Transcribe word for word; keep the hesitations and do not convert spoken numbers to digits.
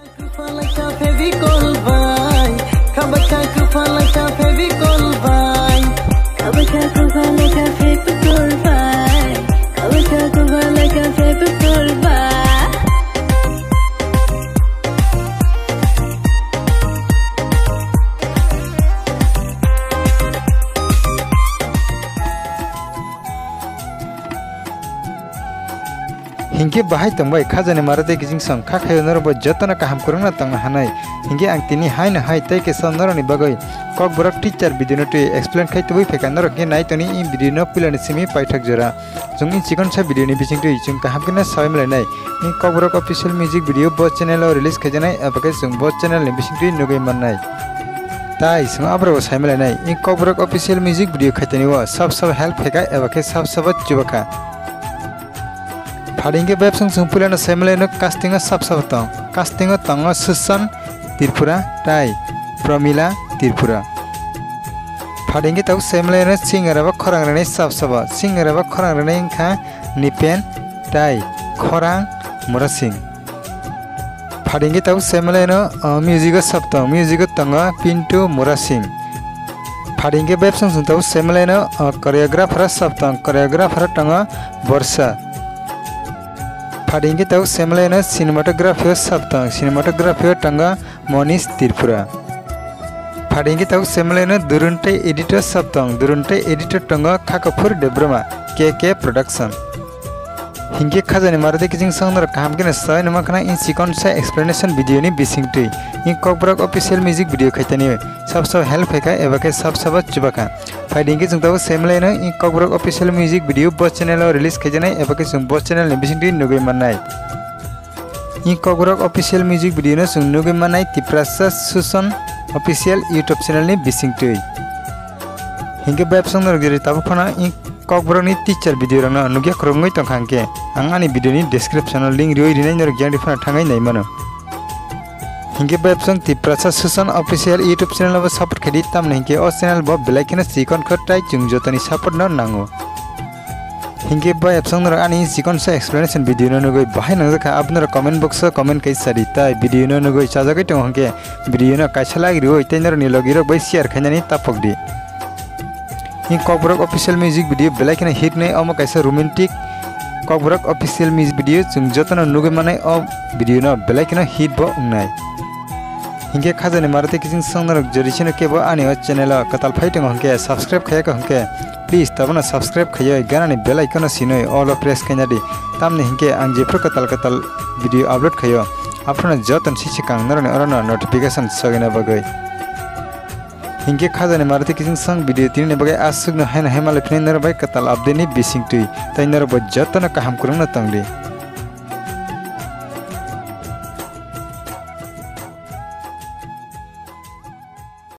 Kwphalaka Fevicol bai, khabakha kwphalaka Fevicol bai. Khabakha kwphalaka Fevicol bai, khabakha kwphalaka Fevicol bai. Hinkhe bahai tongbai khajani mara tei kiching song kha khaio norokbo jotono kaham kwrwngno tongna hanai. Hinkhe ang tini haino hai tei kisa norokni bagwi Kokborok teacher video no twi explain khai tubui phaikha norok hinkhe nai toni i video no puilani simi paithak jora. Chwng i chikonsa video ni bisingtwi chwng kaham kheno sabai malainai. I Kokborok official music video bo channel o release khaijaknai eba khe chwng bo channel ni bisingtwi nugui mannai. Tai chwng aborok bo sai malainai i Kokborok official music video khaitani o sab sab help khaikha eba khe sab sab chubakha. Phadi hinkhe bebsong chwng puilano sai malaino casting o sab sabo tong. Casting o tongo Susan Tripura tai Pramila Tripura. Phadi hinkhe tabuk sai malaino singer abo khorang rwnai sab sabo. Singer abo khorang rwnai wngkha Nipen tai Khorang Murasing. Phadi hinkhe tabuk sai malaino, o, music o sab tong. Music o tongo Pintu Murasing. Phadi hinkhe bebsong chwng tabuk sai malaino, o, choreographer o sab tong. Choreographer o tongo Borsa. Phadi hinkhe tabuk sai malaino cinematography o sab tong. Cinematography o tongo Monish Tripura. Phadi hinkhe tabuk sai malaino Durun tei editor sab tong. Durun tei editor tongo Khakaphur Debbarma, K K Production. Hinkhe khajani mara tei kiching song norok kaham kheno sabai numa khna i chikonsa explanation video ni bisingtwi. I Kokborok official music video khaitani sab sab help khaikha eba khe sab sabo chubakha. Phadi hinkhe chwng tabuk sai malaino i Kokborok official music video bo channel o release khaijaknai eba khe chwng bo channel ni bisingtwi nugui mannai. I Kokborok official music video no chwng nugui mannai Tiprasa Susan official YouTube channel ni bisingtwi. Hinkhe bebsong norok jeri tabuk phano i Kokborok ni teacher video rokno nugya khoroknwi tongkha hinkhe ang ani video ni description o link riwi rinai norok yang phano thangwi nai mano. Hinkhe bebsong Tiprasa Susan official YouTube channel bo support khaidi tamni hinkhe o channel bo belai kheno chikon kho tai chwng jotoni support no nango. Hinkhe bai absong norok ani chikonsa explanation video no nugui bahai nangjakha, aboni norok comment box o comment kai sadi, tai video no nugui chajagwi tongo hinkhe video no kaisa like riwi tei norokni logirok bai share khainani tapokdi. I Kokborok official music video belai kheno hit nai, omo kaisa romantic Kokborok official music video chwng jotono nugui manai, o video no belai kheno hit bo wngnai. Hinkhe khajani mara tei kiching song norok jodi sino kebo ani o channel o kwtal phai tongo hinkhe subscribe khayakha hinkhe please tabukno subscribe khayoi ganani bell icon o sinoi all o press khainadi, tamni hinkhe ang jephru kwtal kwtal video upload khaio aphano joton si swkang norokni orono notification sogwina bagwi. Hinkhe khajani mara tei kiching song video tinini bagwi aswkno haino hai malai phini norok bai kwtal update ni bisingtwi tei norok bo jotono kaham kwrwngno tongdi.